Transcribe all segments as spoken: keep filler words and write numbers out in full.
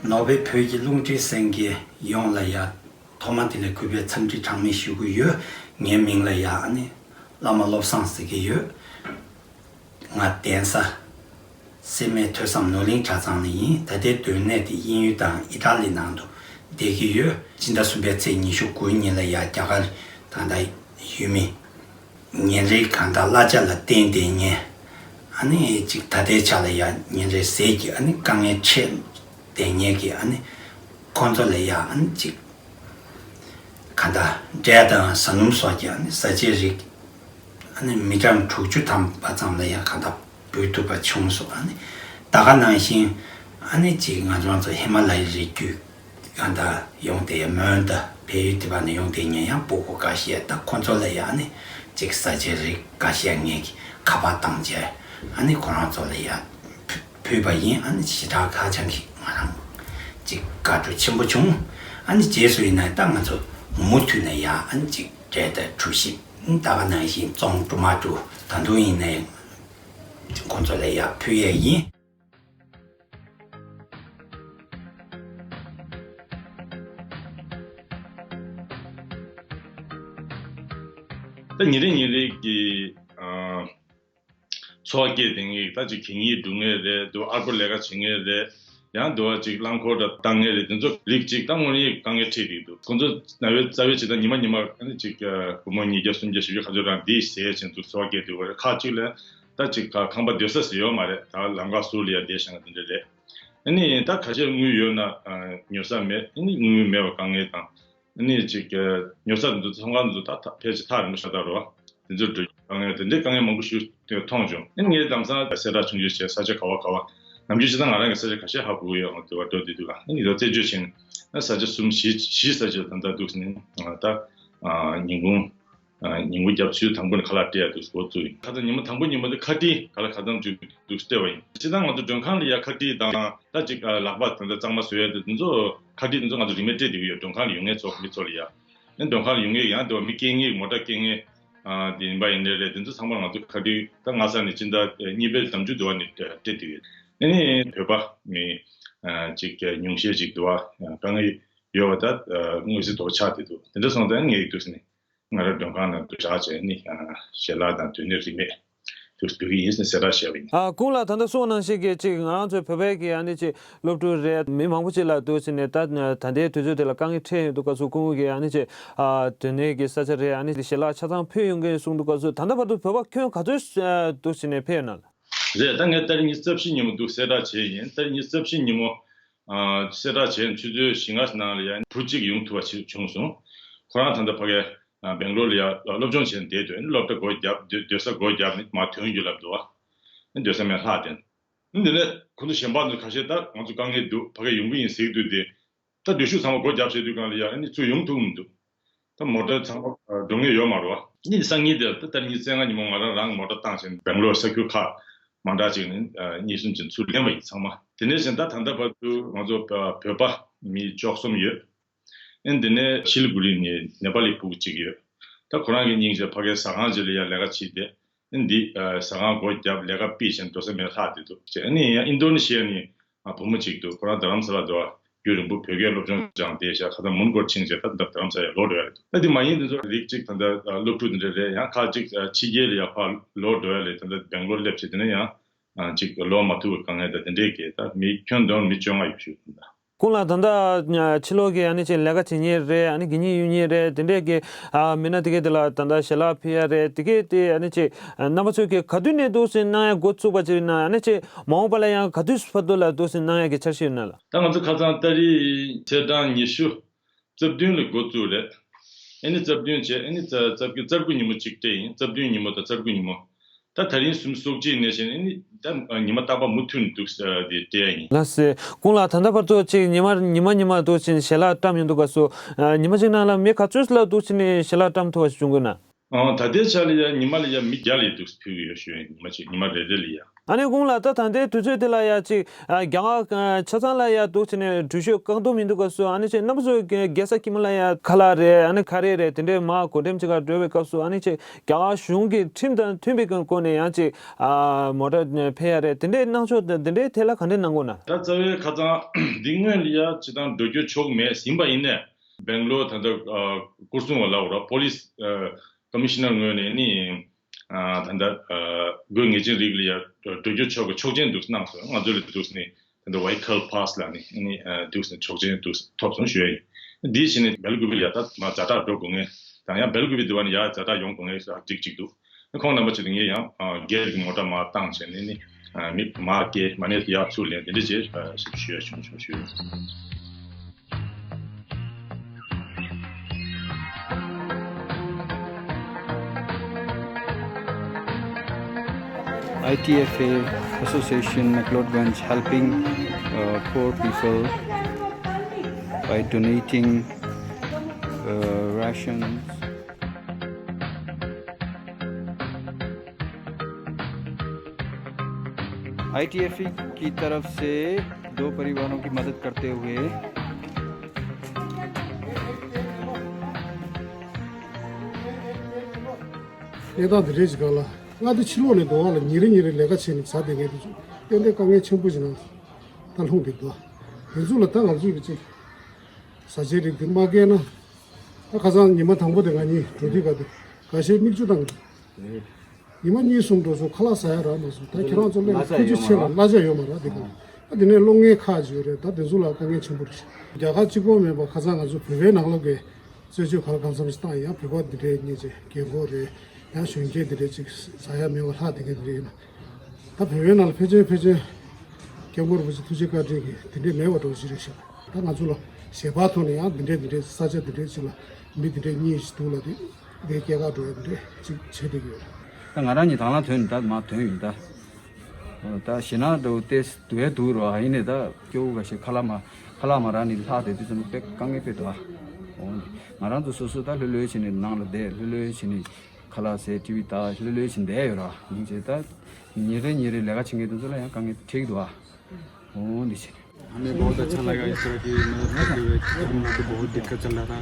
ནོར་བུའི་བོད་ཀྱི་རླུང་འཕྲིན་གསན་མཁན་ཡོངས་ལ་ཡ། ཐོག་མ་དེ་ལ་གུས་པའི་འཚམས་འདྲི་གྲངས་མེད་ཞུ་གི་ཡོད། ངའི་མིང་ལ་ཡ་ཨ་ནི་བླ་མ་བློ་བཟང་ཟེར་གྱི་ཡོད། ང་གདན་ས་སེར་སྨད་ཐོས་བསམ་ནོར་གླིང་གྲྭ་ཚང་ནས་ཡིན། ད་ལྟའི་སྡོད་གནས་དེ་དབྱིན་ཡུལ་དང་ཨི་ཊ་ལི་ནང་དུ་བསྡད་ཀྱི་ཡོད། སྤྱི་ཟླ་གསུམ་པའི་ཚེས་ཉི་ཤུ་དགུ་ཉིན་ལ་ཡ་རྒྱ་གར་ད་ལྟ་ཡུལ་མི་ཉིན་རེའི་གང་ལྟར་གླ་ཆ་ལ་བརྟེན་བསྡད་མཁན། ཨ་ནི་ཅིག་ད་ལྟའི་ཆ་ལ་ཡ་ཉིན་རེ་ཟས་ཀྱི་ཨ་ནི་དཀའ་ངལ་འཕྲད་བསྡད་མཁན་གྱི་ཨ་ནི་ཁོང་ཚོ་ལ་ཡ་ཨ་ནི་ཅིག་གང་ལྟར་འབྲས་དང་ཟ་སྣུམ་སོགས་ཀྱི་ཨ་ནི་བཟའ་བཅའི་རིགས་ཨ་ནི་མི་གྲངས་དྲུག་ཅུ་ཐམ་པ་ཙམ་ལ་ཡ་གང་ལྟར་འབུལ་ཐུབ་པ་བྱུང་སོང་། ཨ་ནི་ད་ག་ནང་བཞིན་ཨ་ནི་ཅིག་ང་ཚོ་ཧི་མ་ལ་ཡའི་རི་རྒྱུད། ཡང་ད་ཡོང་དེ་མོན་ད་བལ་ཡུལ་དེ་བ་ནས་ཡོང་དེ་ཉན་ཡང་སྤུ་གུ་འགའ་ཤས་ད་ཁོ་ཚོ་ལ་ཡང་ནི་ཅིག་ས་ཆའི་རིགས་འགའ་ཤས་ངས་ཀྱི་ཁ་པར་བཏང་རྗེས་ཨ་ནི་ཁོ་རང་ཚོ་ལ་ཡང་ཕུལ་བ་ཡིན། ཨ་ནི་ཞེ་དྲག་ཁ་བྱང་གི་ང་རང་ཅིག་དགའ་སྤྲོ་ཆེན་པོ་བྱུང་། ཨ་ནི་རྗེས་སུ་ཡིན་ན་ད་ང་ཚོ་མུ་མཐུད་ནས་ཡང་ཨ་ནི་ཅིག་འབྲས་དང་གྲོ་ཞིབ་ད་ག་ནང་བཞིན་བཙོང་འགྲོ་མ་འགྲོ་ད་དུང་ཡིན་ནའི་ཁོ་ཚོ་ལ་ཡང་ཕུལ་ཡས་ཡིན། ད་ཉིན་རེ་ཉིན་རེ་གི་ཨ་འཚོ་བ་སྐྱེལ་བསྡད་མཁན་ད་ཅིག་གད་སྙིགས་སྒྲུག་མཁན་རེད་འདུག་ཨར་པོ་ལས་ཀ་བྱེད་མཁན་རེད། ཡང་འདུག་བ་ཅིག་རླངས་འཁོར་དང་བཏང་མཁན་རེད། དེ་ཚོ་རིགས་གཅིག་ད་དངོས་གནས་དཀའ་ངལ་འཕྲད་བསྡད་འདུག་ཁོང་ཚོ་ན་བའི་རྩ་བའི་བྱེད་སྟངས་ཉི་མ་ཉི་མ་ཨ་ནི་ཅིག་སྒོར་མོ་ཉིས་བརྒྱ་སུམ་བརྒྱ་བཞི་བརྒྱ་ག་ཚོད་རང་འདི་ཟས་བྱས་འདུག་འཚོ་བ་སྐྱེལ་བསྡད་ཡོད་རེད། ཁག་ཅིག་ལ་ད་ཅིག་ཁང་པ་སྡོད་ས་ཟེར་ཡོད་མ་རེད། ད་ལམ་ཁ་ཟུར་ལ་ཡ་བསྡད་བཞག་ན་དེ་འདྲ་རེད། ཨ་ནི་ད་ཁ་ཤས་དངུལ་ཡོད་ན་ཉོ་ས་མེད། ཨ་ནི་དངུལ་མེད་པ་དཀའ་ངལ་དང་། ཨ་ནི་ཅིག་ཉོ་ས་འདི་ཚོ་ཚོང་ཁང་འདི་ཚོ་ད་ཕལ་ཆེར་ཐག་རིང་པོ་ཤ་སྟག་རེད་བ། དེ་ཚོ་འགྲོ་རྒྱུ་དཀའ་ངལ་དེ་འདྲའི་དཀའ་ངལ་མང་པོ་ཞིག་མཐོང་བྱུང་། ཨ་ནི་ངས་ལམ་སང་གསལ་བསྒྲགས་བྱུང་རྒྱུ་བྱས་ས་ཆ་ག་བ་ག་བ་ནམ་རྒྱུན་ཇི་ལྟར་ང་རང་གི་ས་ཆ་ཁ་ཤས་ཧ་གོ་གི་ཡོད། ང་འདི་བ་འགྲོ་བསྡད་དུས་ལ་ཨ་ནི་ཡོད་རྩད་གཅོད་བྱས་ནས་ས་ཆ་གསུམ་བཞི་བཞི་ས་ཆ་ད་ལྟ་འདུག་ཟེར་ནས་ད་ཉིན་གུང་། ཉིན་གུང་རྒྱབ་ཆུ་དང་པོ་ནས་ཁ་ལག་སྤྲད་ཡ་འདུག་འགོ་བཙུགས་ཡིན། ཁ་སང་ཉི་མ་དང་པོ་ཉིན་མོ་དེ་ཁ་ཏི་ག་ལ་ག་ཙམ་ཅིག་འདུག་སྤྲད་པ་ཡིན། སྤྱིར་བཏང་ང་ཚོ་མགྲོན་ཁང་ལ་ཡ་ཁ་ཏི་དང་ད་ཅིག་ལག་པ་དང་གཙང་མ་བཟོ་ཡ་དེ་ཚོ་ཁ་ཏི་དེ་ཚོ་ང་ཚོ་རིན་མེད་སྤྲད་བསྡད་ཀྱི་ཡོད། མགྲོན་ཁང་ལ་ཡོང་མཁན་ཚོ་མི་ཚོ་ལ་ཡ། ཨ་མགྲོན་ཁང་ལ་ཡོང་མཁན་ཡང་དེ་བ་མི་སྐྱེལ་མཁན་མོ་ཊ་སྐྱེལ་མཁན་དེ་ཡིན་པ་ཡིན་ནའི་རེད། དེ་ཚོ་ཚང་མ་ང་ཚོ་ཁ་ཏི་ད་སྔ་ས་ནས་སྤྱི་ཟླ་གཉིས་པའི་ཟླ་མཇུག་དུ་བ་ནས་སྤྲད་བསྡད་ཡོད། ཨ་ནི་བོད་པ་མི་ཅིག་ཉུང་ཤས་ཅིག་དུ་བ་དཀའ་ངལ་ཡོད་པ་ད་དངོས་གཞི་དོ་ཆགས་བསྡད་འདུག་དེ་འདྲ་སོང་ཙང་ངས་འདུག་ཟེར་ནས། ང་རང་མགྲོན་ཁང་ནང་དུ་བཞག་བྱས་ནི་ཞལ་ལག་དང་སྡོད་གནས་རིན་མེད་དུ་འབུལ་གྱི་ཡིན་ཟེར་གསལ་བསྒྲགས་བྱས་པ་ཡིན། ཨ་ཁོང་ལ་ད་ལྟ་གསུངས་པ་ནང་བཞིན་གྱི་ཅིག་ང་རང་ཚོའི་བོད་པའི་གི་ཨ་ནི་ཅིག་སློབ་ཕྲུག་རེད། མི་མང་པོ་ཅིག་ལ་འདུག་ཟེར་ནས་ད་ད་ལྟའི་དུས་ཚོད་དེ་ལ་དཀའ་ངལ་འཕྲད་ཡོང་དུས་སྐབས་སུ་ཁོང་གིས་ཨ་ནི་ཅིག་ཨ་སྡོད་གནས་ཀྱི་ས་ཆ་རེད། ཨ་ནི་ཞལ་ལག་ཆ་ཚང་ཕུལ་ཡོང་གི་ཡིན་གསུངས་དུས་སྐབས་སུ་ད་ལྟ་བར་དུ་བོད་པ་ཁྱོན་ག་ཚོད་འདུག་ཟེར་ནས་ཕེབས་ཡོད་ན་ལ། རེད། ད་ངས་ཏ་རིག་ཉི་ཤུ་རྩ་བཞི་ཉིན་མོ་འདུག་གསལ་བསྒྲགས་བྱས་ཡིན། ཏ་རིག་ཉི་ཤུ་རྩ་བཞི་ཉིན་མོ་གསལ་བསྒྲགས་བྱས་ནས་ཆུ་ཚོད་བཞི་ལྔ་ནང་ལ་ཡང་བུ་གཅིག་ཡོང་ཐུབ་པ་ཞིག་བྱུང་སོང་། ཁོ་རང་ད་ལྟ་ཕ་གའི་སྦེང་ལོར་ལ་ཡང་སློབ་སྦྱོང་བྱས་ནས་བསྡད་འདུག་སློབ་གྲྭ་སྒོ་བརྒྱབ་སྡོད་སྡོད་ས་སྒོ་བརྒྱབ་ནས་མར་ཐོན་རྒྱུ་ལབ་འདུག་བ། སྡོད་ས་མེད་ལྷག་དེ། འདི་ནས་ཁོ་ཚོ་གཞན་པ་ཚོ་ཁ་ཤས་ད་ང་ཚོ་དཀའ་ངལ་འདུག་ཕ་གའི་ཡོང་གི་ཡིན་ཟེར་གྱི་འདུག་སྟེ། ད་སྡོད་ཤུགས་ཚང་མ་སྒོ་བརྒྱབ་བྱས་དུས་སྒང་ལ་ཡ་ཨ་ནི་ཚུར་ཡོང་ཐུབ་མི་འདུག་ད་མོ་ཊ་ཚང་མ་འགྲོ་མཁན་ཡོད་མ་རེད་བ། ཨ་ནི་སང་ཉིན་དེར་ད་ལྟ་ཉིན་གསལ་ལྔ་ཉིན་མོ་ང་རང་རང་མོ་ཊ་བཏང་བྱས་ནས་སྦེང་ལོར་ས་ཁུལ་ཁག་མང་དྲགས་ཅིག་ནས་གཉིས་གསུམ་ཅིག་ཚུར་ལེན་པ་ཡིན་ཚང་མ། དེ་ནས་བཞིན་ད་ད་ལྟ་བར་དུ་ང་ཚོ་བོད་པ་མི་བཅུ་གསུམ་ཡོད། ཨ་ནི་དེ་ནས་ཤི་ལི་གུ་རི་ནས་ནེ་པ་ལི་ཕྲུ་གུ་གཅིག་ཡོད། ད་ཁོ་རང་གི་སྙིང་རྗེ་ཕ་གའི་ཟ་ཁང་ཅིག་ལ་ཡ་ལས་ཀ་བྱེད་དེ། ཨ་ནི་འདི་ཟ་ཁང་སྒོ་བརྒྱབ་ལས་ཀ་སྤེལ་བྱས་ནས་འགྲོ་ས་མེད་ལྷག་བསྡད་འདུག་ཅེས། ཨ་ནི་ཡང་ཨིན་ཌོ་ནེ་ཤི་ཡ་ནས་བུ་མོ་གཅིག་འདུག་ཁོ་རང་རྡ་རམ་ས་ལ་འགྲོ་བ་རྒྱུན་རིང་པོ་བོད་སྐད་སློབ་སྦྱོང་སྦྱངས་བསྡད་ཤག་ཁ་སང་མོན་གྷོར་ཕྱིན་བྱས་ད་ལྟ་རྡ་རམ་ས་ལ་ཡ་ལོག་འགྲོ་ཡ་རེད་འདུག་ཨ་དེ་མ་ཡིན་དེ་ཚོ་རིགས་གཅིག་ད་ལྟ་སློབ་ཕྲུག་དེ་འདྲ་རེད། ཡང་ཁག་ཅིག་ཕྱི་རྒྱལ་ལ་ཡ་ཕར་ལོག་འགྲོ་ཡ་ལས་ད་ལྟ་སྦེང་ལོར་སླེབས་བྱས་དེ་ནས་ཡང་ཅིག་ལོག་མ་ཐུབ་པའི་དཀའ་ངལ་དང་དེ་འདྲས་ཀྱི་ད་མི་ཁྱོན་བསྡོམས་མི་བཅོ་ལྔ་ཡོད་ཞུ་ད། ཁོང་ལ་ད་ལྟ་ཕྱི་ལོགས་ཀྱི་ཨ་ནི་ཅིག་ལས་ཀ་བྱེད་མཁན་རེད། ཨ་ནི་དགེ་བསྙེན་གཡུལ་མཁན་རེད། དེ་འདྲས་ཀྱི་ཨ་མི་སྣ་དེ་གས་དེ་ལ་ད་ལྟ་ཞལ་ལག་ཕུལ་ཡ་རེད། དེ་གས་དེ་ཨ་ནི་ཅིག་རྣམ་པ་ཚོས་ཀྱི་ག་དུས་ནས་འདུག་སེ་གནང་ཡ་འགོ་བཙུགས་པ་ཅིག་ཡིན་ན། ཨ་ནི་ཅིག་མ་འོངས་པ་ལ་ཡང་ག་དུས་བར་དུ་ལ་འདུག་སེ་གནང་ཡ་གི་འཆར་གཞི་ཡོད་ན་ལ། ད་ང་ཚོ་ཁ་སང་ཏ་རིག་ཚེས་གྲངས་ཉི་ཤུ་རྩ་བདུན་ལ་འགོ་བཙུགས་རེད། ཨ་ནི་རྩ་བདུན་བྱས། ཨ་ནི་རྩ་རྩ་བརྒྱད་རྩ་དགུ་ཉིན་མོ་གཅིག་སྤྲད་ཡིན། རྩ་བདུན་ཉིན་མོ་དང་རྩ་དགུ་ཉིན་མོ། ད་ད་རིང་གཟའ་སུམ་ཅུ་ནས་བྱས་ནས་ཨ་ནི་ད་ཉི་མ་རྟག་པར་མུ་མཐུད་ནས་འདུག་སེ་སྤྲད་ཡ་ཡིན། ལགས་སེ། ཁོང་ལ་ད་ལྟ་བར་དུ་ཅིག་ཉི་མ་ཉི་མ་ཉི་མ་འདུག་སེ་ཞལ་ལག་བཀྲམ་ཡོང་དུས་སྐབས་སུ་ཉི་མ་གཅིག་ནང་ལ་མི་ག་ཚོད་ལ་འདུག་སེ་ཞལ་ལག་བཀྲམ་ཐུབ་པ་ཞིག་བྱུང་གི་ན། ཨང་། ད་ལྟའི་ཆ་ལ་ཡ་ཉི་མ་ལ་ཡ་མི་བརྒྱ་ལ་ཡ་འདུག་སེ་ཕུལ་གི་ཡོད་ཞུ་ཡ་ཡིན། ཉི་མ་གཅིག་ཉི་མ་རེ་རེ་ལ་ཡ། ཨ་ནི་གུང་ལགས། ད་ད་ལྟའི་དུས་ཚོད་འདི་ལ་ཡ་ཅིག་ཨ་རྒྱ་གར་ཆ་ཚང་ལ་ཡ་འདུག་བྱས་ནས་འགྲུལ་བཞུད་བཀག་སྡོམ་མི་འདུག་སྐབས་སུ། ཨ་ནི་ཅིག་རྣམ་པ་ཚོ་རྒྱལ་ས་ཁྱི་མ་ལ་ཡ་ཁ་ལག་རེད། ཨ་ནི་ག་རེ་རེད། དེ་འདྲའི་མར་གོ་འགྲེམས་བྱེད་གར་འགྲོ་བའི་སྐབས་སུ། ཨ་ནི་ཅིག་རྒྱ་གར་གཞུང་གི་ཁྲིམས་དང་མཐུན་པའི་སྒོ་ནས་ཡང་ཅིག་ཨ་མོ་ཊ་འཕེན་ཡ་རེད། དེ་འདྲའི་གནང་ཕྱོགས་དང་དེ་འདྲའི་ཐད་ལ་ག་འདྲ་གནང་དགོས་ན། ད་རྩ་བའི་ཁ་སང་འདི་སྔོན་ལ་ཡ་ཅི་དང་འགྲོ་རྒྱུ་ཆོག་མེད་ཟིན་པ་ཡིན་ནས། སྦེང་ལོར་ད་ལྟ་ཨ་སྐོར་སྲུང་བ་ལབ་དགོས་ར། པོ་ལིས་ཨ་ཀོ་མི་ཤི་ནར་ངོས་ནས་ནི་ཨ་ད་ལྟ་ཨ་དགོས་ངེས་ཅན་རིགས་ལ་ཡ་འགྲོ་རྒྱུ་ཆོག་གི་ཆོག་མཆན་འདུག་གནང་སོང་། ང་ཚོ་ལ་འདུག་ནི་ད་ལྟ་ཝའི་ཁལ་པཱ་སི་ལ་ནི་ནི་ཨ་འདུག་ནི་ཆོག་མཆན་འདུག་ཐོབ་སོང་ཞུ་ཡ་ཡིན། འདིའི་ཕྱི་ནི་སྦེལ་ཀུ་པེ་ལ་ཡ་ད་མ་ཛ་དྲག་འགྲོ་དགོས་ངེས་དང་། ཡང་སྦེལ་ཀུ་པེ་འདི་བ་ནི་ཡ་ཛ་དྲག་ཡོང་དགོས་ངེས་ཨ་འགྲིག་ཅིག་འདུག་ཁོང་རྣམ་པ་ཚོས་ངས་ཡང་སྒེར་གྱི་མོ་ཊ་མར་བཏང་བྱས་ནས་ནི་མི་མར་སྐྱེལ། མ་ནས་ཡར་ཚུར་ལེན། དེ་འདྲ་བྱས་ཞིབ་ཞུ་ཡ་བྱུང་བྱུང་ཞུ། I T F A Association McLeodganj helping uh, poor people by donating uh, rations. आईटीएफई की तरफ से दो परिवारों की मदद करते हुए གནས་སྟངས་འདི་འདྲའི་ཅིག་སྒང་ལ། ང་འདི་ཕྱི་ལོགས་ནས་འགྲོ་བ་ལ་ཉིན་རེ་ཉིན་རེ་ལས་ཀ་བྱས་ནས་བཟའ་བསྡད་མཁན་དེ་ཚོ་ཏན་ཏན་དཀའ་ངལ་ཆེན་པོ་ཞིག་ནང་ད་ལྷུང་བསྡད་འདུག་དེ་ཚོ་ལ་ད་ང་ཚོས་ཀྱི་ཅིག་བཟའ་བཅའི་རིགས་འདི་མ་བསྐྱལ་ན། ད་ཁ་སང་ཉི་མ་དང་པོ་དེ་ང་གཉིས་འགྲོ་དུས་ག་དེ་ཁ་ཤས་མིག་ཆུ་བཏང་གི་འདུག་ཉི་མ་གཉིས་གསུམ་འགྲོ་སོང་། ཁ་ལག་ཟ་ཡ་རག་མ་སོང་། ད་ཁྱེད་རང་ཚོ་སླེབས་ནས་ཐུགས་རྗེ་ཆེ་ལ་གླ་ཆ་ཡོད་མ་རེད་འདི་ག་ཨ་དེ་ནས་གློག་བརྙན་ཁག་ཅིག་ཡོད་རེད། ད་དེ་ཚོ་ལ་དཀའ་ངལ་ཆེན་པོ་རེད། རྒྱ་གར་གཅིག་པོ་མིན་པ་ཁ་སང་ང་ཚོ་བོད་པའི་ནང་ལོགས་ཀྱི་རྩད་གཅོད་ག་ལ་གང་འཚམ་ཞིག་བཏང་ཡང་། བོད་པ་འདི་འདྲའི་སྙིང་རྗེ་རྒན་གོག་རེད། ཡང་གཞོན་སྐྱེས་འདི་འདྲའི་ཅིག་ཟ་ཡ་མེད་པ་ལྷག་བསྡད་མཁན་འདི་འདྲ་ཡིན་ན། ད་བོད་པའི་ནང་ལ་ཕལ་ཆེར་ཕལ་ཆེར་སྐྱབས་མགོན་རིན་པོ་ཆེ་ཐུགས་རྗེ་བཀའ་དྲིན་གྱིས་འདི་འདྲའི་མེད་པ་འདྲ་བོ་ཞིག་རེད་ཤག་ད་ང་ཚོ་ལ་ཞལ་པར་ཐོག་ནས་ཡང་འདི་འདྲའི་འདི་འདྲའི་ས་ཆ་འདི་འདྲའི་ཅིག་ལ་མི་འདི་འདྲའི་གཉིས་ཤིག་འདུག་ལ། དེ་དེ་སྐྱེལ་ག་འགྲོ་ཡ་འདི་འདྲའི་ཅིག་བྱེད་བསྡད་ཀྱི་ཡོད་རེད། ད་ང་རང་གཉིས་དང་བླངས་ཐོན་ནས་ད་མར་ཐོན་ཡིན་ད། ད་ཞེ་ན་འདྲ་བོ་ཏེ་སྡུག་ཡ་འདུག་རོ། ཨ་ཡིན་ནས་ད་སྐྱོ་བོ་འགའ་ཤས་ཁ་ལག་མ་ཁ་ལག་མ་རག་ནས་ལྷག་བསྡད་དུས་ཙམ་པ་དཔེ་དཀའ་ངལ་དཔེ་འདུག་ཨ། འོ་ང་རང་ཚོ་སོ་སོ་ད་ལྷོད་ལྷོད་བྱས་ནས་ནང་ལ་བསྡད། ལྷོད་ལྷོད་བྱས་ནས་ཁ་ལག་ཟས། ཊི་ཝི་ལྟ། ལྷོད་ལྷོད་བྱས་བསྡད་ཡོད་ར། ཡིན་ཚེ་ད་ཉིན་རེ་ཉིན་རེ་ལས་ཀ་བྱེད་མཁན་དེ་ཚོ་ལ་ཡང་དཀའ་ངལ་འཕྲད་ཀྱི་འདུག་ཨ། འོ་འདི་བྱས་ནས། हमें बहुत अच्छा लगा इस तरह की मदद करते हुए। हम लोग को बहुत दिक्कत चल रहा था,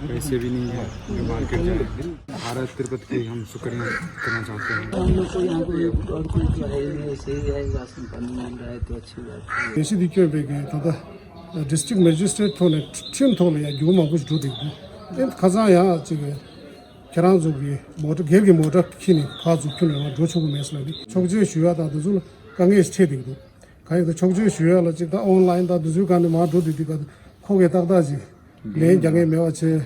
पैसे भी नहीं है, हमें मार्केट जाए। भारत तिरुपति के हम शुक्रिया करना चाहते हैं। हम लोग को यहाँ पे और कोई तो है ही नहीं, ऐसे ही है, राशन पानी मिल रहा है तो अच्छी बात है। ངེས་ཤེས་འདི་བསྐྱོན་པའི་གི་ད་ལྟ་ཌིས་ཊྲིག་མེ་ཇི་སི་ཊྲེཊ་ཐོག་ནས་ཁྲིམས་ཐོག་ལ་ཡང་འགྱུར་བ་མང་པོ་ཞིག་འགྲོ་བསྡད་འདུག་ཨེ་ཁ་སང་ཡང་ཅིག་ཁྱེད་རང་ཚོ་གི་མོ་ཊ་སྒེར་གྱི་མོ་ཊ་ཁྱེར་ནས་ཕར་ཚུར་ཁྱོན་ནས་ང་འགྲོ་ཆོག་གི་མེད་ཟེར་ལབ་ནས་ཆོག་མཆན་ཞུ་ཡ་དང་དེ་ཚོ་ལ་དཀའ་ངལ་ཞིག་འཕྲད་བསྡད་འདུག་གང་ཡིན་ད་ཆོག་མཆན་ཞུ་ཡ་ལ་ཅིག་ད་ཨོན་ལའིན་དང་དེ་ཚོའི་སྒང་ནས་མར་འགྲོ་བསྡད་དུས་ག་ད་ཁོ་གིས་ཏག་ཏག་ཅིག་ལན་རྒྱག་མཁན་མེད་པ་བྱས།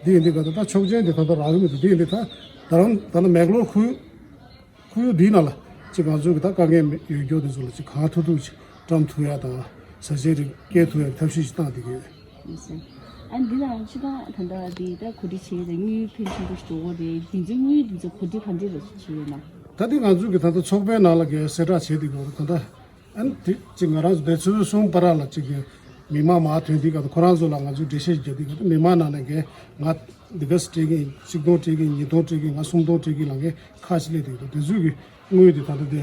འདི་ཡིན་དུས་ག་ད་ད་ཆོག་མཆན་དེ་ད་ལྟ་རག་གི་མི་འདུག་འདི་ཡིན་དུས་ད་ད་རང་ད་ལྟ་མེག་ལོར་ཁུལ་ཁོར་ཡུག་འདིའི་ནང་ལ་ཅིག་ང་ཚོའི་གི་ད་དཀའ་ངལ་ཡོད་མཁན་དེ་ཚོ་ལ་ཅིག་གང་ཐུབ་ཐུབ་ཅིག་བཀྲམ་ཐུབ་ཡ་དང་བཟའ་བཅའི་རིགས་སྐྱེལ་ཐུབ་ཡ་གི་ཐབས་ཤེས་ཅིག་བཏང་བསྡད་ཀྱི་ཡོད། ཡིན་ཟེར། ཨ་འདི་ལའང་སྤྱིར་བཏང་ད་ལྟ་འདི་ད་གོ་སྒྲིག་བྱས་ཏེ་དངུལ་ཕོན་ཆེན་པོ་ཞིག་འགྲོ་གི་རེད། འདི་ཚོའི་དངུལ་འདི་ཚོ་གོ་སྒྲིག་ག་འདྲ་རེད་བྱས་ཡོད་ན། ད་འདི་ང་ཚོའི་གི་ད་ལྟ་ཚོགས་པའི་ནང་ལ་གི་གསལ་བསྒྲགས་བྱས་ཏེ་གི་ད་ལྟ། ཨ་ནི་དེ་གཅིག་ང་རང་ཚོ་དེ་ཆུ་ཚོད་གསུམ་བར་ལ་གཅིག་གི་མི་མང་མར་ཐོན་དུས་ག་ད་ཁོ་རང་ཚོ་ལ་ང་ཚོས་འགྲེལ་བཤད་རྒྱག་དུས་ག་ད་མི་མང་ནང་ནས་གས་ང་འདི་ག་སྤྲད་ཀྱི་ཡིན། གཅིག་སྟོང་སྤྲད་ཀྱི་ཡིན། ཉིས་སྟོང་སྤྲད་ཀྱི་ཡིན། ང་གསུམ་སྟོང་སྤྲད་ཀྱི་ཡིན་ལབ་མཁན་ཁག་ཅིག་སླེབས་འདུག་དེ་ཚོས་ཀྱི་དངུལ་དེ་ད་ལྟ་དེ་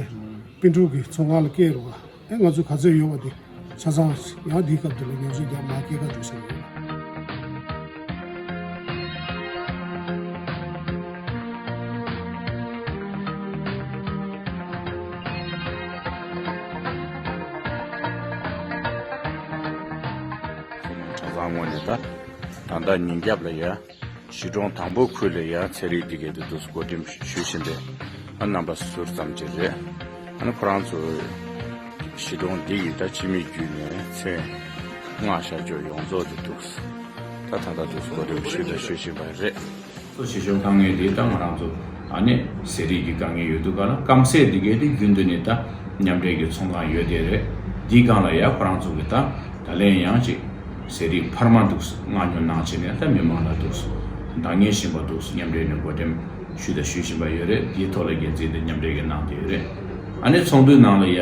པིན་ཀྲུག་གི་ཚོང་ཁང་ལ་སྐྱེལ་རོགས། ཨེ་ང་ཚོས་ག་ཚོད་ཡོད་པ་དེ་ཆ་ཚང་ཡང་འདིའི་སྐབས་དེ་ལ་ཉོ་ཆ་རྒྱག་མར་སྐྱེལ་ག་འགྲོ་བཞིན་ཡོད། གྲྭ་ཚང་ངོས་ནས་ད་ད་ལྟ་ཉིན་རྒྱབ་ལ་ཡ་གཞིས་གྲོང་དང་པོ་ཁུལ་ལ་ཡ་ཚན་རིག་འདི་གའི་དེ་འདུག་སེ་བགོ་འགྲེམས་ཞུ་བཞིན་པའི་ཨ་རྣམ་པ་ཟུར་ཙམ་ཅིག་རེད། ཨ་ནི་ཁོ་རང་ཚོ་གཞིས་གྲོང་འདི་ཡི་ད་སྤྱི་མི་བརྒྱུད་ནས་མཚན་སྔགས་ཤར་ཕྱོགས་ཡོངས་རྫོགས་དེ་འདུག་སེ་ད་ད་ལྟ་འདུག་སེ་བགོ་འགྲེམས་ཞུས་དང་ཞུ་བཞིན་པ་རེད། གཙོ་ཆེ་ཤོས་དཀའ་ངལ་འདི་ད་ང་རང་ཚོ་ཨ་ནི་ཟས་རིགས་ཀྱི་དཀའ་ངལ་ཡོད་དུས་ག་ལ་སྐམ་ཟས་འདི་གའི་དེ་རྒྱུན་དུ་ནས་ད་མཉམ་འབྲེལ་གྱི་ཚོང་ཁང་ཡོད་དེ་རེད། འདིའི་སྒང་ལ་ཡ་ཁོ་རང་ཚོ་གི་ད་ད་ལན་ཡང་ཅིག་ཟས་རིགས་འཕར་མ་འདུག་སེ་མངགས་ཉོ་གནང་བྱས་ནས་ད་མི་མང་ལ་འདུག་སེ་འདང་ངེས་བཞིན་པ་འདུག་སེ་མཉམ་འབྲེལ་ནས་བགོ་འགྲེམས་ཞུས་དང་ཞུ་བཞིན་པ་ཡོད་རེད། འདིའི་ཐོག་ལ་འགན་འཛིན་དེ་མཉམ་འབྲེལ་གྱིས་གནང་བསྡད་ཡོད་རེད། ཨ་ནི་ཚོགས་འདུའི་ནང་ལ་ཡ་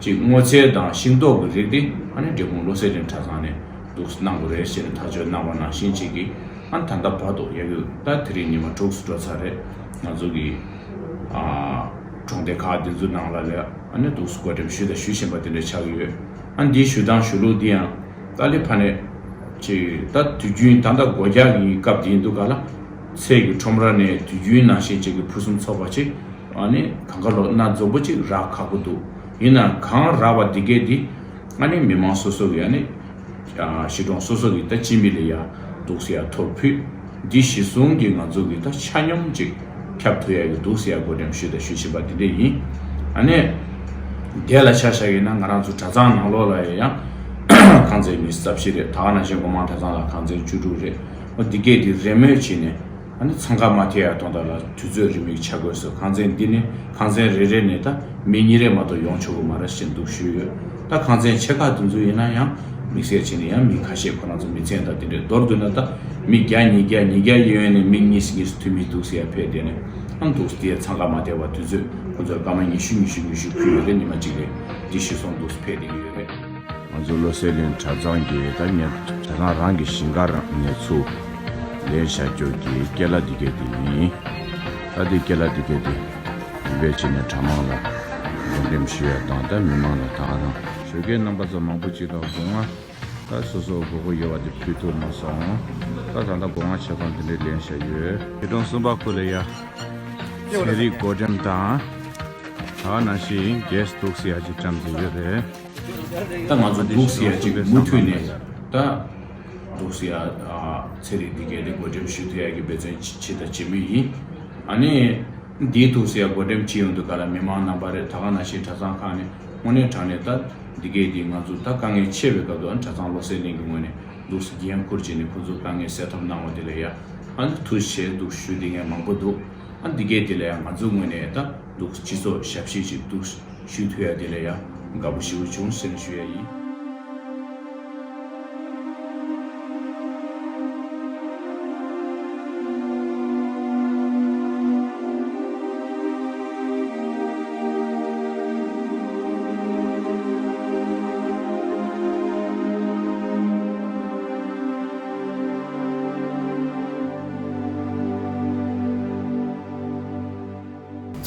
ཅིག་སྔོ་ཚལ་དང་ཤིང་ཏོག་གི་རིགས་དེ་ཨ་ནི་འབྲས་སྤུངས་བློ་གསལ་རིན་གྲྭ་ཚང་ནས་འདུག་སེ་གནང་དགོས་རེད་ཞེས་ནས་ཐག་གཅོད་གནང་བ་ནང་བཞིན་ཅིག་གིས་ཨ་ནི་ད་ལྟ་བར་དུ་ཡ་གི་ད་དེ་རིང་ཉི་མ་དྲུག་ཙམ་འགྲོ་ཚར་རེད། ང་ཚོ་གི་ཨ་ གྲོང་སྡེ་ཁག་འདི་ཚོ་ནང་ལ་ལས་ཨ་ནི་འདུག་སེ་བགོ་འགྲེམས་ཞུས་དང་ཞུ་བཞིན་པ་དེ་འདྲ་ཆགས་ཀྱི་ཡོད། ཨ་འདིའི་ཞུ་སྟངས་ཞུ་ལུགས་འདི་ཡང་ཏཱ་ལི་བྷ་ནས་ཅིག་ད་དུས་རྒྱུན་ད་ལྟ་སྒོ་རྒྱག་གི་སྐབས་འདིའི་འདུག་ག་ལ། ཚལ་གྱི་ཁྲོམ་ར་ནས་དུས་རྒྱུན་ནང་བཞིན་ཅིག་གི་ཕུན་སུམ་ཚོགས་པ་ཅིག་ཨ་ནི་གང་ག་ལོ་སྣ་རྫོགས་པོ་ཅིག་རག་ཁག་པོ་འདུག་ཡིན་ནའང་གང་རག་པ་འདི་གས་འདི་ཨ་ནི་མི་མང་སོ་སོ་གི་ཨ་ནི་གཞིས་གྲོང་སོ་སོ་གི་ད་སྤྱི་མི་ལ་ཡ་འདུག་སེ་ཡ་ཐོར་ཕུད། འདི་གཞི་བཟུང་གིས་ང་ཚོ་གི་ད་ཆ་སྙོམས་ཅིག་ཁྱབ་ཐུབ་ཡ་གི་འདུག་སེ་ཡ་བགོ་འགྲེམས་ཞུས་དང་ཞུ་བཞིན་པ་འདི་འདྲ་ཡིན། ཨ་ནི་དེ་ལ་ཆ་བཞག་ཡིན་ན་ང་རང་ཚོ་གྲྭ་ཚང་ནང་ལོགས་ལ་ཡང་ཁང་ཚན་མི་རྩ་བཞི་རེད། ད་ག་ནང་བཞིན་སྒོ་མང་གྲྭ་ཚང་ལ་ཁང་ཚན་བཅུ་དྲུག་རེད། འོ་འདི་གས་འདི་རེས་མོས་བྱས་ནས་ཨ་ནི་འཚང་ཁ་མ་ཐེབས་ཡ་དོན་དག་ལ་དུས་ཚོད་རེའུ་མིག་ཆ་བགོས་སུ་ཁང་ཚན་འདི་ནི་ཁང་ཚན་རེ་རེ་ནས་ད་མི་གཉིས་རེ་མ་གཏོགས་ཡོང་ཆོག་གི་མ་རེད་ཅེས་འདུག་ཞུས་ཡོད། ད་ཁང་ཚན་ཆེ་ཁག་དེ་ཚོ་ཡིན་ན་ཡང་དམིགས་བསལ་བྱས་ནས་ཡང་མི་ཁ་ཤས་ཁོ་རང་ཚོ་མི་ཚན་དང་དེ་འདྲའི་མདོར་བསྡུ་ན་ད་མི་བརྒྱ་ཉིས་བརྒྱ་ཉིས་བརྒྱ་ཡོད་ནས་མི་གཉིས་གཉིས་སུ་འཐུས་མི་འདུག་སེ་ཡ་ཕེབས་བསྡད་ནས་ཨང་འདུག་སེ་དེ་འཚང་ཁ་མ་ཐེབས་པ་དུས་ཚོད་ཁོ་ཚོར་སྐར་མ་ཉི་ཤུ་ཉི་ཤུ་ཉི་ཤུ་ཕུལ་ཡོད་རེད། ཉི་མ་གཅིག་རེ་འདི་གཞི་བཟུང་འདུག་སེ་ཕེབས་བསྡད་ཀྱི་ཡོད་རེད། ང་ཚོ་བློ་གསལ་གླིང་གྲྭ་ཚང་གི་ད་ངས་གྲྭ་ཚང་རང་གི་ཞིང་ཁ་རང་ནས་ཚུར་ལེན་བཞག་རྒྱུ་གི་སྐེ་ལ་འདི་གས་དེ་ཡིན། ད་འདི་སྐེ་ལ་འདི་གས་དེ་དེ་བས་ཕྱིན་ནས་གྲྭ་མང་ལ་སྒོ་འགྲེམས་ཞུ་ཡ་དང་ད་མི་མང་ལ་ད་ག་རང་ཞོགས་ཀས་རྣམ་པ་ཚོ་མང་པོ་ཅིག་ལ་སྒོ་ང་ད་སོ་སོ་དགོས་མཁོ་ཡོད་པ་དེ་ཕུལ་ཐུབ་མ་སོང་། ད་ད་ལྟ་སྒོ་ང་ཆ་ཚང་དེ་འདྲས་ལེན་བཞག་ཡོད། ཆོས་སྒྲོན་གསུམ་པ་ཁུལ་ལ་ཡ་ཚན་རིག་སྒོ་འགྲེམས་དང་ད་ག་ནང་བཞིན་གེ་སི་འདུག་སེ་ཡ་ཅིག་བཀྲམ་བསྡད་ཡོད་རེད། ད་ང་ཚོ་འདུག་སེ་ཡ་ཅིག་མུ་མཐུད་ནས་ད་འདུག་སེ་ཡ་ཚན་རིག་འདི་གས་དེ་བགོ་འགྲེམས་ཞུ་ཐུབ་ཡ་གི་འབད་བརྩོན་བྱེད་དང་བྱེད་མུས་ཡིན། ཨ་ནི་འདིའི་འདུག་སེ་ཡ་བགོ་འགྲེམས་བྱེད་ཡོང་དུས་ག་ལ་མི་མང་རྣམ་པ་རེད། ད་ག་ནང་བཞིན་གྲྭ་ཚང་ཁག་ནས་དངོས་གནས་དྲང་གནས་ད་འདི་གས་དེ་ང་ཚོ་ད་དཀའ་ངལ་ཆེ་བའི་སྐབས་དུ་ཨ་ནི་གྲྭ་ཚང་བློ་གསལ་གླིང་གི་ངོས་ནས་འདུག་སེ་འགན་འཁུར་བྱས་ནས་ཁོ་ཚོ་དཀའ་ངལ་སེལ་ཐབས་གནང་བ་དེ་ལ་ཡ་ཨ་ནི་ཐུགས་རྗེ་ཆེ་འདུག་ཞུ་བསྡད་མཁན་མང་པོ་འདུག་ཨ་འདི་གས་དེ་ལ་ཡ་ང་ཚོའི་ངོས་ནས་ད་འདུག་སྤྱི་ཚོགས་ཞབས་ཕྱི་ཅིག་འདུག་ཞུ་ཐུབ་ཡ་དེ་ལ་ཡང་དགའ་པོ་ཞེ་པོ་བྱུང་ཟེར་ནས་ཞུ་ཡ་ཡིན།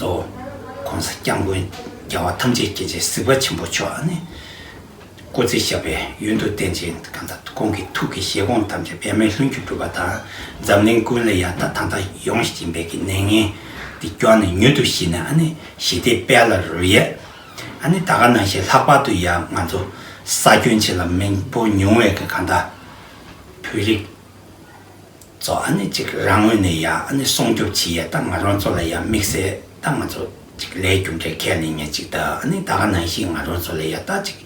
གཙོ་བོ་༸གོང་ས་༸སྐྱབས་མགོན་རྒྱལ་བ་ཐམས་ཅད་མཁྱེན་ཅིང་གཟིགས་པ་ཆེན་པོ་མཆོག་ཨ་ནི་སྐུ་ཚེ་ཞབས་པད་ཡུན་དུ་བརྟན་ཅིང་གང་ཟག་ཁོང་གི་ཐུགས་ཀྱི་བཞེད་དགོངས་ཐམས་ཅད་འབད་མེད་ལྷུན་གྱིས་གྲུབ་པ་དང་འཛམ་གླིང་ཀུན་ལ་ཡང་ད་ད་ལྟ་ཡོང་བཞིན་པའི་གི་ནད་ངན་འདི་སྐྱོན་ནས་མྱུར་དུ་ཞི་ནས་ཨ་ནི་ཞི་བདེའི་དཔལ་ལ་རོལ་ཡས། ཨ་ནི་ད་ག་ནང་བཞིན་ལྷག་པར་དུ་ཡང་ང་ཚོ་ས་ཁྱོན་ཆེ་ལ་མི་འབོར་ཉུང་བའི་གི་གང་ཟག་བོད་རིགས་ཚོ་ཨ་ནི་ཅིག་རང་ངོས་ནས་ཡ་ཨ་ནི་སྲུང་སྐྱོབ་བྱེད་ཡ་ད་ང་རང་ཚོ་ལ་ཡ་དམིགས་བསལ་ད་ང་ཚོ་ཅིག་ལས་རྒྱུ་འབྲས་ཁས་ལེན་ཡ་ཅིག་ད་ཨ་ནི་ད་ག་ནང་བཞིན་ང་རང་ཚོ་ལ་ཡ་ད་ཅིག་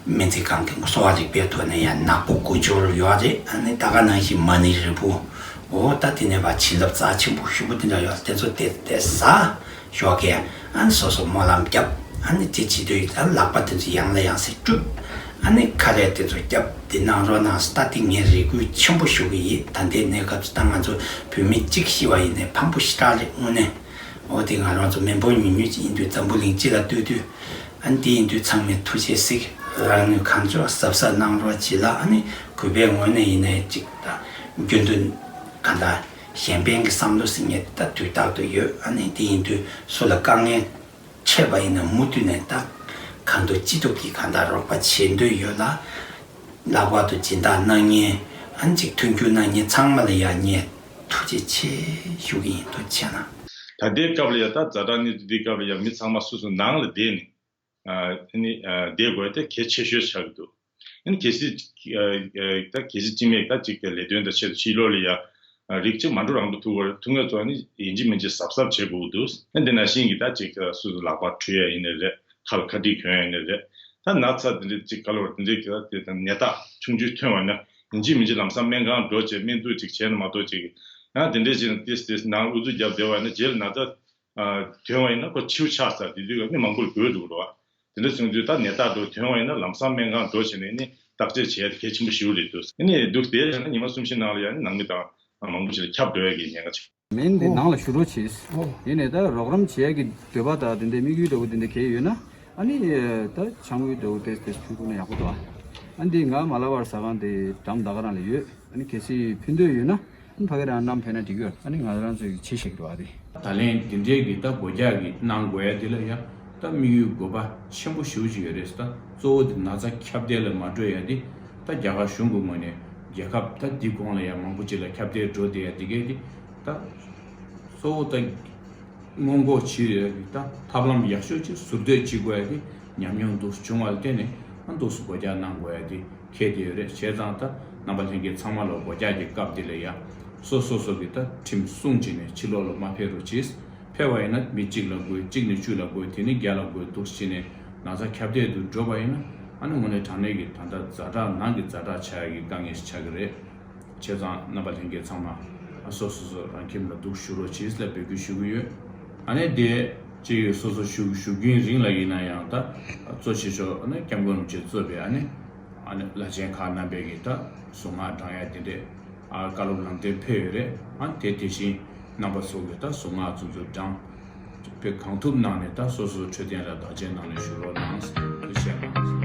སྨན་རྩིས་ཁང་གི་གསོ་བ་རིག་པའི་ཐོག་ནས་ཡ་ནག་པོ་དགུ་འབྱོར་ཡོད་རེད། ཨ་ནི་ད་ག་ནང་བཞིན་མ་ཎི་རིལ་བུ་འོ་ད་དེ་ནས་བ་བྱིན་རླབས་རྩ་ཆེན་པོ་ཞུ་བོ་དེ་འདྲ་ཡོད་དེ་ཚོ་དེ་དེ་ཟ། ཞོགས་ཀས་ཨ་ནི་སོ་སོ་སྨོན་ལམ་བརྒྱབ། ཨ་ནི་དེ་བྱེད་དུས་ཨ་ནི་ལག་པ་དེ་ཚོ་ཡང་ལ་ཡང་སེ་བཀྲུས། ཨ་ནི་ཁ་རས་དེ་ཚོ་བརྒྱབ་དེ་གནང་རོགས་གནང་ཟེར་ད་དེ་ངས་རེ་སྐུལ་ཆེན་པོ་ཞུ་གི་ཡིན། ད་ལྟའི་གནས་སྐབས་སུ་ད་ང་ཚོ་བོད་མི་གཅིག་ཤི་བ་ཡིན་ནའི་ཕངས་པོ་ཞེ་དྲག་རེད་དངོས་གནས། འོ་དེ་ང་རང་ཚོ་མི་འབོར་ཉུང་ཉུང་ཅིག་ཡིན་དུས་འཛམ་བུ་གླིང་སྤྱི་ལ་ལྟོས་དུས་ཨ་ནི་དེ་ཡིན་དུས་ཚང་མས་ཐུགས་རྗེ་གཟིགས་རང་ནུས་གང་ལྕོགས་གཟབ་གཟབ་གནང་རོགས་བྱེད་ལ་ཨ་ནི་གུས་པའི་ངོས་ནས་ཡིན་ནའི་གཅིག་ད་རྒྱུན་དུ་གང་ལྟར། གཞན་ཕན་གྱི་བསམ་བློ་ཟེར་མཁན་ད་དུས་རྟག་ཏུ་ཡོད། ཨ་ནི་དེ་ཡིན་དུས་སུ་ལ་དཀའ་ངལ་འཕྲད་པ་ཡིན་ན་མུ་མཐུད་ནས་ད་གང་ཐུབ་ཅི་ཐུབ་ཀྱིས་གང་ལྟར་རོགས་པ་བྱེད་འདོད་ཡོད་ལ། ལྷག་པར་དུ་སྦྱིན་བདག་གནང་མཁན་ཨ་ནི་ཅིག་མཐུན་འགྱུར་གནང་མཁན་ཚང་མ་ལ་ཡང་ངས་ཐུགས་རྗེ་ཆེ་ཞུ་གི་ཡིན། ཐུགས་རྗེ་ཆེ་གནང་། ད་ལྟའི་སྐབས་ལ་ཡང་ད་ཛ་དྲག་གནས་ཚུལ་འདིའི་སྐབས་ལ་ཡང་མི་ཚང་མ་སོ་སོ་ནང་ལ་བསྡད་ནས། ཨ་ནི་ཨ་བསྡད་དགོས་དེ་གལ་ཆེ་ཤོས་ཆགས་ཀྱི་འདུག་ཨ་ནི་གལ་སྲིད་ཨ་ཨ་ད་གལ་སྲིད་སྤྱི་མེས་ད་ཅིག་དེ་ལས་དོན་དང་ཆེད་དུ་ཕྱི་ལོགས་ལ་ཡ་ཨ་རིགས་གཅིག་མ་འགྲོ་རང་འགྲོ་ཐུག་པར་ཐུག་ངེས་ཚོ་ཨ་ནི་ཡིན་གཅིག་མིན་གཅིག་གཟབ་གཟབ་བྱེད་དགོས་ཀྱི་འདུག་ཨ་ནི་དེ་ནང་བཞིན་གྱི་ད་ཅིག་སོ་སོ་ལག་པ་འཁྲུ་ཡ་ཡིན་ནའི་རེད། ཁ་ལ་ཁ་ཊིག་གྱོན་ཡ་ཡིན་ནའི་རེད། ད་ན་ཚ་དེ་འདྲ་ཅིག་ག་ལ་བར་དེ་འདྲའི་གི་ད་དེ་ནད་རྟགས་ཆུང་ཆུང་ཐོན་པ་ན་ཡིན་གཅིག་མིན་གཅིག་ལམ་སང་སྨན་ཁང་འགྲོ་བྱས་སྨན་བཙུགས་ཅིག་བྱས་ན་མ་གཏོགས་ཅིག་ཡང་དེ་འདྲའི་ཅིག་ཏིས་ཏིས་ནང་ཨུ་ཚུགས་རྒྱབ་བསྡད་པ་ཡིན་ན་རྗེས་ལ་ན་ཚ་ཨ་ཐོན་པ་ཡིན་ན་ཁོ་འཆི་བ་ཆགས་ཚར་དེ་དུས་ཀ་མི་མང་པོར་འགོས་འགྲོ་གི་རེད་བ། དེ་འདྲ་སོང་དུས་ད་ནད་རྟགས་འགྲོ་ཐོན་པ་ཡིན་ན་ལམ་སང་སྨན་ཁང་འགྲོ་བྱས་ནས་ནི་བརྟག་དཔྱད་བྱས་གལ་ཆེན་པོ་ཞེ་པོ་རེད་འདུག་ཨ་ནི་འདུག་དེ་ཡིན་ན་ཉི་མ་གསུམ་བཞི་ནང་ལ་ཡང་ནི་ནང་མི་དང་མང་པོ་ཞིག་ལ་ཁྱབ་འགྲོ་ཡ་གི་ཉེན་ཁ་ཆེ། སྨན་དེ་ནང་ལ་བཞུར་རོགས་བྱེད། ཡིན་ནའི་ད་རོགས་རམ་བྱེད་ཡ་གི་འདོད་པ་དང་དེ་འདྲའི་དམིགས་ཡུལ་འདྲ་བོ་དེ་འདྲ་གལ་ཡོད་ན་ཨ་ནི་ད་ཕྱག་དངུལ་འདྲ་བོ་ཏེས་ཏེས་ཕུལ་དགོས་ན་ཡག་པོ་འདུག་ཨ་ནི་ང་མ་ལ་བར་ཟ་ཁང་དེ་འགྲམ་ད་ག་རང་ལ་ཡོད། ཨ་ནི་གལ་སྲིད་ཕུལ་འདོད་ཡོད་ན། ཕ་གི་རང་བསྣམས་ཕེབས་ན་འགྲིག་གི་ཡོད། ཨ་ནི་ང་རང་ཚོས་བྱེད་ཤེས་ཀྱི་རེད་བ་དེ། ད་ལན་འདི་འདྲའི་གི་ད་སྒོ་རྒྱག་གི་གནང་དགོས་ཡ་འདི་ལ་ཡ་ད་དམིགས་ཡུལ་དགོས་པ་ཆེན་པོ་ཞེ་པོ་ཅིག་ཡོད་རེད། ད་གཙོ་བོ་འདི་ན་ཚ་ཁྱབ་གདལ་ལ་མ་འགྲོ་ཡ་འདི་ད་རྒྱ་གར་གཞུང་གི་ངོས་ནས་རྒྱལ་ཁབ་ད་འདི་གོང་ལ་ཡ་མང་པོ་ཅིག་ལ་ཁྱབ་གདལ་འགྲོ་བསྡད་ཡ་འདི་གས་འདི་ད་གཙོ་བོ་ད་སྔོན་འགོག་བྱེད་ཡ་གི་ད་ཐབས་ལམ་ཡག་ཤོས་ཅིག་ཟུར་གཏོད་བྱེད་དགོས་ཡ་འདི་ཉམས་མྱོང་འདུག་བྱུང་བ་ལ་བརྟེན་ནས་ཨ་འདུག་སུ་སྒོ་རྒྱག་གནང་དགོས་ཡ་འདི་ཁེལ་བསྡད་ཡོད་རེད། བྱས་ཙང་ད་རྣམ་པ་ལྷན་རྒྱས་ཚང་མ་ལ་སྒོ་རྒྱག་གི་སྐབས་འདི་ལ་ཡ་སོ་སོ་སོ་གི་ད་ཁྲིམས་སྲུང་བྱས་ནས་ཕྱི་ལོགས་ལ་མ་ཕེབས་རོགས་གྱིས། ཕེབས་པ་ཡིན་ན་མི་གཅིག་ལ་འགོས། གཅིག་ནས་བཅུ་ལ་འགོས། དེ་ནས་བརྒྱ་ལ་འགོས། འདུག་སེ་བྱས་ནས་ན་ཚ་ཁྱབ་གདལ་དུ་འགྲོ་བ་ཡིན་ན་ཨ་ནི་དངོས་གནས་དྲང་གནས་ཀྱི་ད་ལྟ་ཛ་དྲག་ནང་གི་ཛ་དྲག་ཆགས་ཡ་གི་དཀའ་ངལ་ཞིག་ཆགས་ཀྱི་རེད། བྱས་ཙང་རྣམ་པ་ལྷན་རྒྱས་ཚང་མ་ཨ་སོ་སོ་སོ་རང་ཁྱིམ་ལ་འདུག་བཞུགས་རོགས་གྱིས་ལ་འབོད་སྐུལ་ཞུ་གི་ཡོད། ཨ་ནི་དེ་གཅིག་སོ་སོ་བཞུགས་བཞུགས་རྒྱུན་རིང་ལ་ཡིན་ན་ཡང་ད་གཙོ་ཆེ་ཤོས་ཨ་ནི་སྐྱབས་མགོན་རིན་པོ་ཆེ་གཙོས་པའི་ཨ་ནི་ཨ་ནི་བླ་ཆེན་ཁག་རྣམ་པས་ཀྱི་ད་གཟུངས་སྔགས་བགྲང་ཡ་དེ་འདྲས་ཨ་བཀའ་སློབ་ལམ་སྟོན་ཕེབས་ཡོད་རེད། ཨ་དེ་དེ་བཞིན་རྣམ་པ་ཚོ་གི་ད་གཟུངས་སྔགས་ཚོ་ཚོ་བགྲང་། དཔེ་གང་ཐུབ་གནང་ནས་ད་སོ་སོའི་འཕྲོད་བསྟེན་ལ་བདག་གཅེས་གནང་ནས་བཞུགས་རོགས་གནང་། ཐུགས་རྗེ་ཆེ་གནང་།